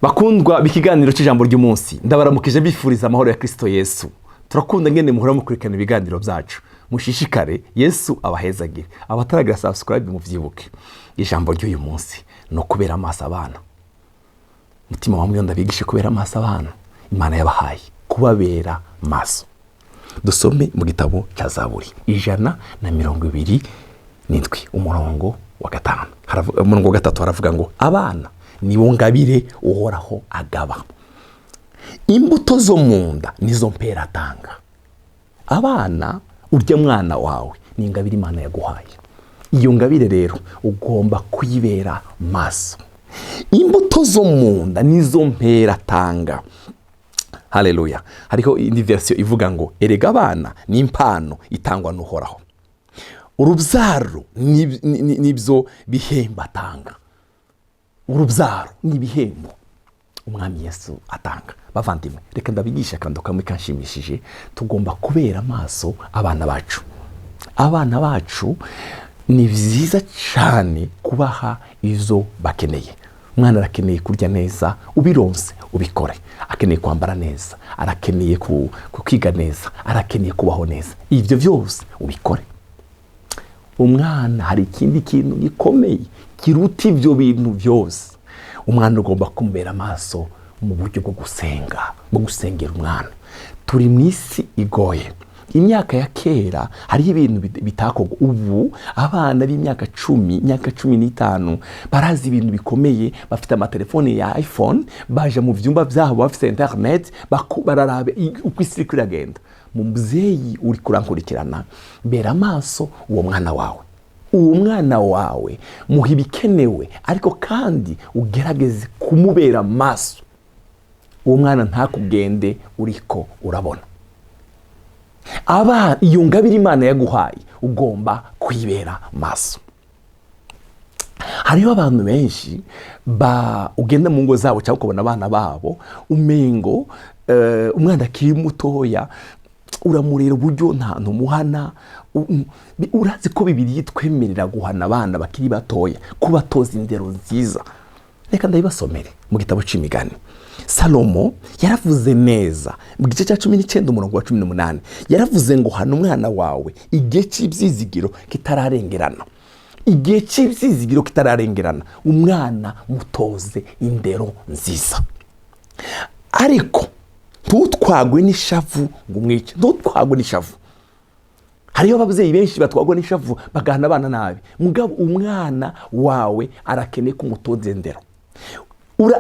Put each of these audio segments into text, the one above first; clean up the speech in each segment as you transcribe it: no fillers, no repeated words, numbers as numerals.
Bakundwa b'ikiganiro cy'ijambo ry'umunsi, ndabaramukije, bifuriza amahoro ya Kristo Yesu. Turakunda ngene muhora mukurikirana ibiganiro byacu. Mushishikare, Yesu abahezagire. Abataragira subscribe, muvyibuke. Ijambo ry'uyu munsi ni ukubera amaso abana. Mutima wa ndabigishe kubera amaso abana Imana yabahaye, kubabera maso. Dusome mu gitabo cya Zaburi 127, umurongo wa 5. Umurongo wa 3 haravuga ngo: "Abana nibo ngabire Uhoraho agaba, imbuto zo mu nda nizo mpera atanga." Abana, urya mwana wawe ni ingabire Imana yaguhaye. Iyo ngabire rero ugomba kuyibera maso. Imbuto zo mu nda nizo mpera atanga. Haleluya! Hariho indi version ivuga ngo: "Erega abana ni impano itangwa n'Uhoraho, urubyaro nibyo bihembo atanga." Urubyaro ni ibihembo Umwami Yesu atanga. Bavandimwe, reka ndabigisha akantu kamwe kanshimishije. Tugomba kubera amaso abana bacu. Abana bacu ni byiza cyane kubaha izo bakeneye. Umwana arakeneye kurya neza, ubironse ubikore. Akeneye kwambara neza, arakeneye kwiga neza, arakeneye kubaho neza. Ibyo byose ubikore. Umwana, hari ikindi kintu gikomeye kiruta ibyo bintu byose. Umwana ugomba kumubera amaso mu buryo bwo gusenga, bwo gusengera umwana. Turi mu isi igoye. Imyaka ya kera hariho ibintu bitakorwa. Ubu abana b'imyaka 10, imyaka 15 barazi ibintu bikomeye. Bafite amatelefone ya iPhone, baje mu byumba byabo bafite internet, bararaba uko isi iriko iragenda. Mubyeyi uri kurankurikirana, bera amaso uwo mwana wawe. Uwo mwana wawe muha ibikenewe, ariko kandi ugerageze kumubera maso. Uwo mwana ntakugende uriko urabona. Aba iyo ngabire Imana yaguhaye ugomba kuyibera maso. Hariho abantu benshi ba ugenda mu ngo zabo cyangwa ukabona abana babo, umengo umwana akiri mutoya uramurera uburyo nta ntumuhana. Urazi ko Bibiliya itwemerera guhana abana bakiri batoya, kubatoza indero nziza. Reka ndabibasomere mu gitabo c'Imigani. Salomo yaravuze neza mu gice cya 19, umurongo wa 18. Yaravuze ngo: "Hana umwana wawe igihe cy'ibyizigiro kitararengerana." Igihe cy'ibyizigiro kitararengerana, umwana mutoze indero nziza. Ariko ntutwagwe n'ishavu ngo umwice. Ntutwagwe n'ishavu. Hariho ababyeyi benshi batwagwa n'ishavu, bagahana abana nabi. Mugabo umwana wawe arakeneye ko umutoza indero.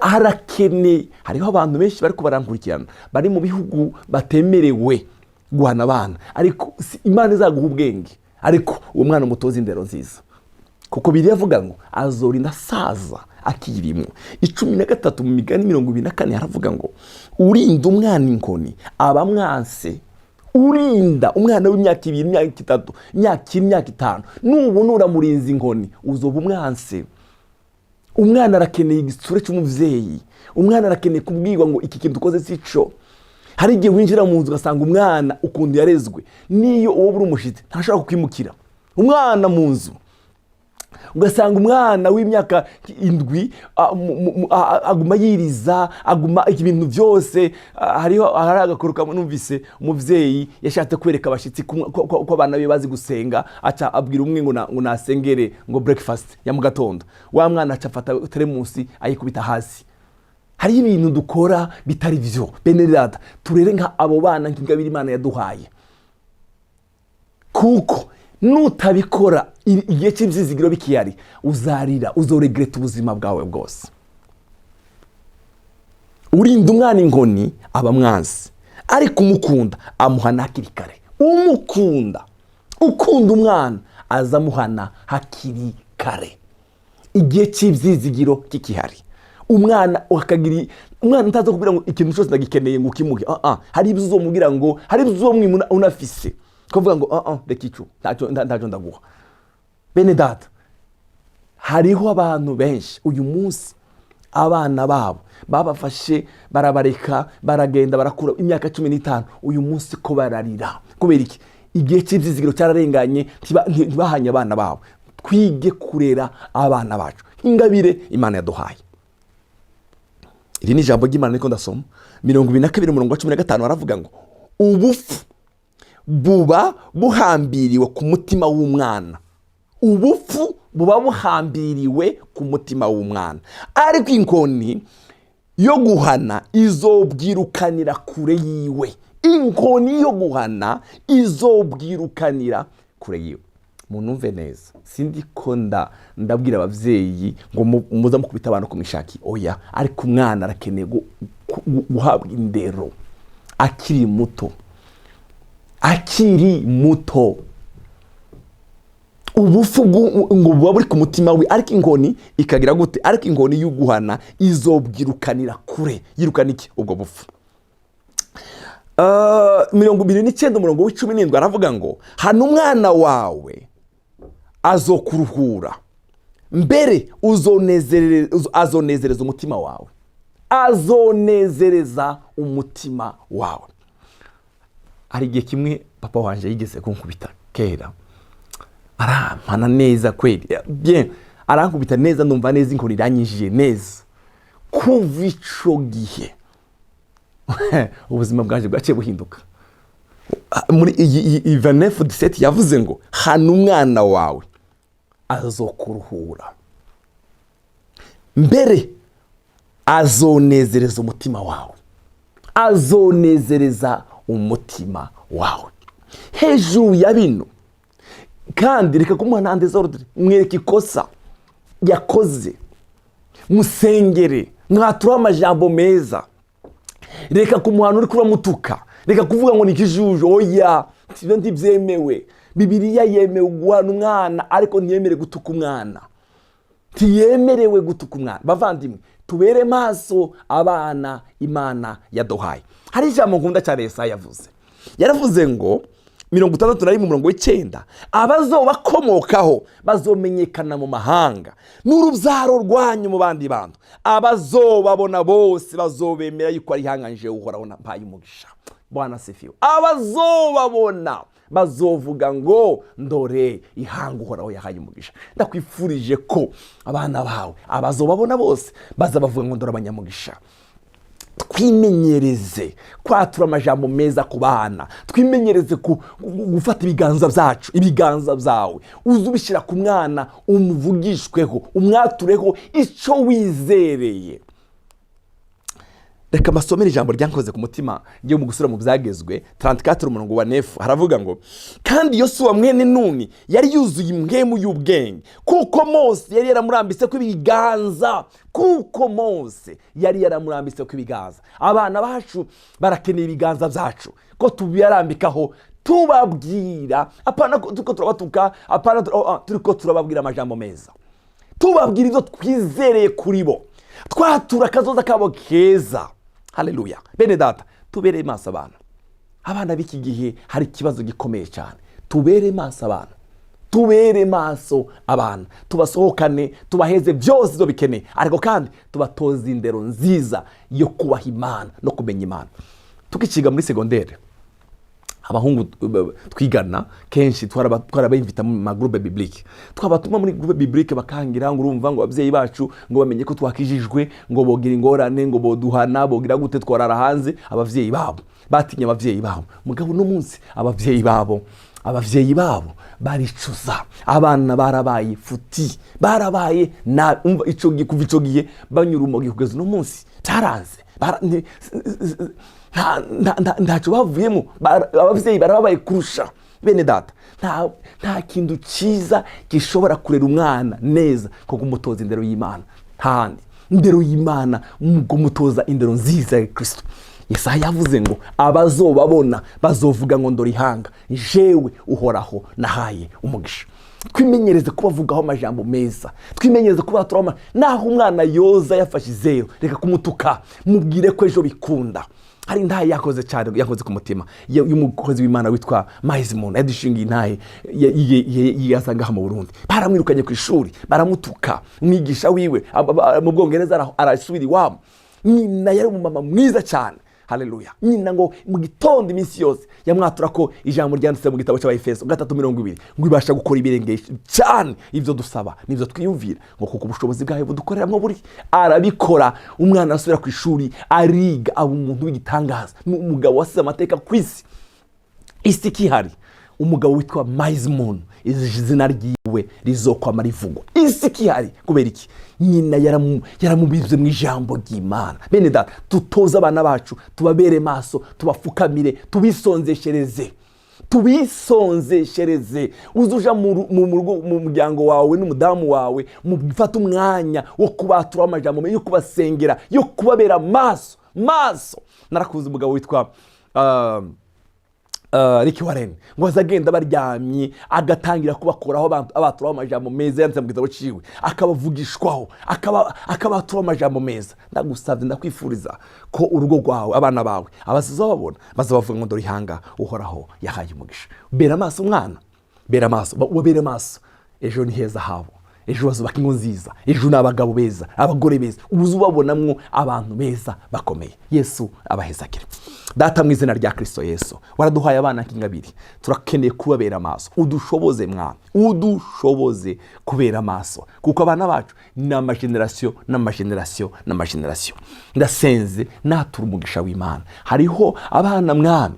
Arakeneye. Hariho abantu benshi bari barankurikirana bari mu bihugu batemerewe guhana abana, ariko Imana izaguha ubwenge, ariko uwo mwana umutoza indero nziza, kuko biriya avuga ngo azorinda asaza akirimo. 13 mu Migani 24 haravuga ngo: "Urinda umwana inkoni aba mwanse." Urinda umwana w'imyaka 2, imyaka 3, imyaka 2, imyaka 5, nubona uramurinza inkoni, uzoba umwanse. Umwana arakeneye igitsure cy'umubyeyi. Umwana arakeneye kubwirwa ngo iki kintu ukoze si cyo. Hari igihe winjira mu nzu ugasanga umwana ukuntu yarezwe, niyo uwo uri umushyitsi ntashobora kukwimukira. Umwana mu nzu, ugasanga umwana w'imyaka 7 aguma yiriza, aguma ibintu byose. Hariho hari agakuru kamwe numvise. Umubyeyi yashatse kwereka abashyitsi ko abana be bazi gusenga, aca abwira umwe ngo nasengere ngo breakfast ya mu gatondo. Wa mwana aca afata teremusi ayikubita hasi. Hariho ibintu dukora bitari byo. Bene data, turere nka abo bana nk'ingabire Imana yaduhaye, kuko nutabikora igihe cy'ibyizigiro bikihari, uzarira, uzoregreta ubuzima bwawe bwose. Urinda umwana inkoni aba mwanzi, ariko umukunda amuhana hakiri kare. Umukunda, ukunda umwana aza amuhana hakiri kare, igihe cy'ibyizigiro kikihari. Umwana akagira, umwana ntaza kubwira ngo ikintu cyose ndagikeneye ngo ukimuhe. Ah ah, hari ibyo uzomubwira ngo, hari ibyo uzomwima unafise, kuvuga ngo: "Ah ah, reka ico ntacyo ndaguha." Bene data, hariho abantu benshi uyu munsi abana babo babafashe, barabareka baragenda, barakura imyaka 15, uyu munsi ko bararira. Kubera iki? Igihe cy'ibyizigiro cyararenganye, ntibahanye abana babo. Twige kurera abana bacu nk'ingabire Imana yaduhaye. Iri ni ijambo ry'Imana niko ndasoma. 22 umurongo wa 15 aravuga ngo ubupfu buba buhambiriwe ku mutima w'umwana, ubupfu buba buhambiriwe ku mutima w'umwana, ariko inkoni yo guhana izobwirukanira kure yiwe. Inkoni yo guhana izobwirukanira kure yiwe. Munumve neza, sindi ko ndabwira ababyeyi ngo muza mukubita abantu ku mishaki, oya, ariko umwana arakeneye guhabwa indero akiri muto, akiri muto. Ubupfu ngo buba buri ku mutima we, ariko inkoni ikagira gute? Ariko inkoni y'uguhana izobwirukanira kure. Yirukana iki? Ubwo bupfu. 29 umurongo wa 17 aravuga ngo hana umwana wawe azokuruhura, mbere azonezereza umutima wawe, azonezereza umutima wawe. Hari igihe kimwe papa wanje yigeze kunkubita kera, arampana neza kweli, bien, arankubita neza, ndumva neza inkoni iranyinjiye neza. Kuva ico gihe ubuzima bwanje bwaciye buhinduka. Muri iyi 29:17 yavuze ngo hana umwana wawe azokuruhura, mbere azonezereza umutima wawe, azonezereza umutima wawe. Hejuru ya bino kandi, reka kumuha nta désordre, mwereke ikosa yakoze, musengere, mwatura amajambo meza. Reka kumuhana uri kuramutuka, reka kuvuga ngo ni ikijuju, oya, ibyo ntibyemewe. Bibiliya yemewe guhana umwana, ariko ntiyemere gutuka umwana, ntiyemerewe gutuka umwana. Bavandimwe, tubere maso abana Imana yaduhaye. Hari ijambo nkunda cyane Yesaya yavuze, yaravuze ngo 61 umurongo wa 9: abazobakomokaho bazomenyekana mu mahanga, n'urubyaro rwanyu mu bandi bantu, abazobabona bose bazobemera yuko ari ihanganyije Uhoraho nampaye umugisha. Bwana asifiwe. Abazobabona bazovuga ngo ndore ihanga Uhoraho yahaye umugisha. Ndakwifurije ko abana bawe abazobabona bose baza bavuga ngo ndore abanyamugisha. Twimenyereze kwatura amajambo meza ku bana, twimenyereze gufata ibiganza byacu, ibiganza byawe uze ubishyira ku mwana, umuvugishweho, umwatureho icyo wizereye. Reka mbasomere ijambo ryankoze ku mutima ngiye mu gusura mu Byagezwe 34 umurongo wa 9, haravuga ngo kandi Yosuwa mwene Nuni yari yuzuye impwemu y'ubwenge, kuko Mose yari yaramurambitse ko ibiganza, kuko Mose yari yaramurambitse ko ibiganza. Abana bacu barakeneye ibiganza byacu ko tubiyarambikaho, tubabwira, apana ko turiko turabatuka, apana oh, ah, turiko turababwira amajambo meza, tubabwira ibyo twizereye kuri bo, twatura akazoza kabo keza. Haleluya! Bene data, tubereye maso abana. Abana b'iki gihe hari ikibazo gikomeye cyane. Tubere maso abana, tubere maso abana, tubasohokane, tubaheze byose ibyo bikeneye, ariko kandi tubatoze indero nziza yo kubaha Imana no kumenya Imana. Tukikiga muri segondere, abahungu twigana kenshi twarabayimvita mu ma groupe biblique, twabatuma muri groupe biblique bakangira ngo urumva ngo ababyeyi bacu ngo bamenye ko twakijijwe, ngo bogira ingorane, ngo boduhana, bogira gute, twarara hanze. Abavyeyi babo batinye abavyeyi babo. Mugabo uno munsi abavyeyi babo baricuza, abana barabaye futi, barabaye na umva ico gihe, kuva ico gihe banyura urumogi kugeza uno munsi byaranze. Ntacyo bavuyemo. Abavyeyi barababaye kurusha. Bene data, nta kintu cyiza gishobora kurera umwana neza nko kumutoza indero y'Imana. Ntahandi indero y'Imana, mu kumutoza indero nziza ya Kristo. Yesaya yavuze ngo abazobabona bazovuga ngo ndore ihanga jewe Uhoraho nahaye umugisha. Twimenyereze kubavugaho amajambo meza, twimenyereze kubatura naho umwana yoza yafashe 0, reka kumutuka, mubwire ko ejo bikunda. Hari intahe yakoze cyane, yakoze ku mutima, y'umukozi w'Imana witwa Mahizi Muntu, yadushingiye intahe yaza ngaha mu Burundi. Baramwirukanye ku ishuri, baramutuka, umwigisha wiwe mu Bwongereza, arasubira iwabo. Nyina yari umumama mwiza cyane. Haleluya. Nyina ngo mu gitondo iminsi yose yamwatura ko ijambo ryanditse mu gitabo cy'Abayefeso 3:20, ngo ibasha gukora ibirengeye cyane ibyo dusaba n'ibyo twiyumvira, ngo kuko ubushobozi bwayo budukoreramo buri. Arabikora, umwana asubira ku ishuri, ariga, aba umuntu w'igitangaza. Ni umugabo wasize amateka ku isi, isi ikihari. Umugabo witwa Myles Munroe, izina ryiwe rizokwama rivugwa isi ikihari. Kubera iki? Nyina yaramubibye mu ijambo ry'Imana. Bene data, dutoze abana bacu, tubabere maso, tubafukamire, tubisonzeshereze, tubisonzeshereze. Uze uja mu rugo, mu muryango wawe n'umudamu wawe, mufate umwanya wo kubatura amajambo, yo kubasengera, yo kubabera maso maso. Narakuze umugabo witwa Rick Warren, ngo aza agenda baryamye, agatangira kubakoraho, abaturaho amajambo meza yanditse mu gitabo ciwe, akabavugishwaho, akabaturaho amajambo meza. Ndagusabye, ndakwifuriza ko urugo rwawe, abana bawe, abaziza babona baza bavuga ngo: "Dore ihanga Uhoraho yahaye umugisha." Bera amaso umwana, bera amaso, ubabere maso. Ejo ni heza habo, ejo bazubaka ingo nziza, ejo ni abagabo beza, abagore beza, uza ubabonamwo abantu beza bakomeye. Yesu abahezagire. Data, mu izina rya Kirisito Yesu, waraduhaye abana nk'ingabire, turakeneye kubabera amaso. Udushoboze, Mwami, udushoboze kubera amaso, kuko abana bacu ni amagenerasiyo n'amagenerasiyo n'amagenerasiyo. Ndasenze, natura umugisha w'Imana. Hariho abana, Mwami,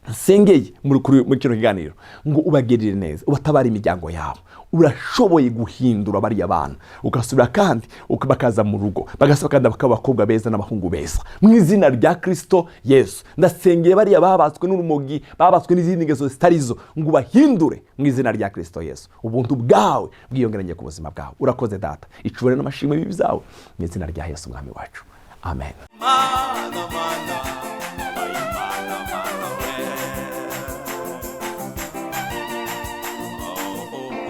nsengeye muri kino kiganiro, ngo ubagirire neza, ubatabare imiryango yabo. Urashoboye guhindura bariya bana, ugasubira kandi bakaza mu rugo, bagasaba kandi bakaba abakobwa beza n'abahungu beza, mu izina rya Kirisito Yesu. Ndasengeye bariya babatswe n'urumogi, babatswe n'izindi ngeso zitari zo, ngo ubahindure mu izina rya Kirisito Yesu. Ubuntu bwawe bwiyongeranye ku buzima bwawe. Urakoze, Data. Icubure n'amashimwe bibi byawe, mu izina rya Yesu Umwami wacu, amen. Mana, mana.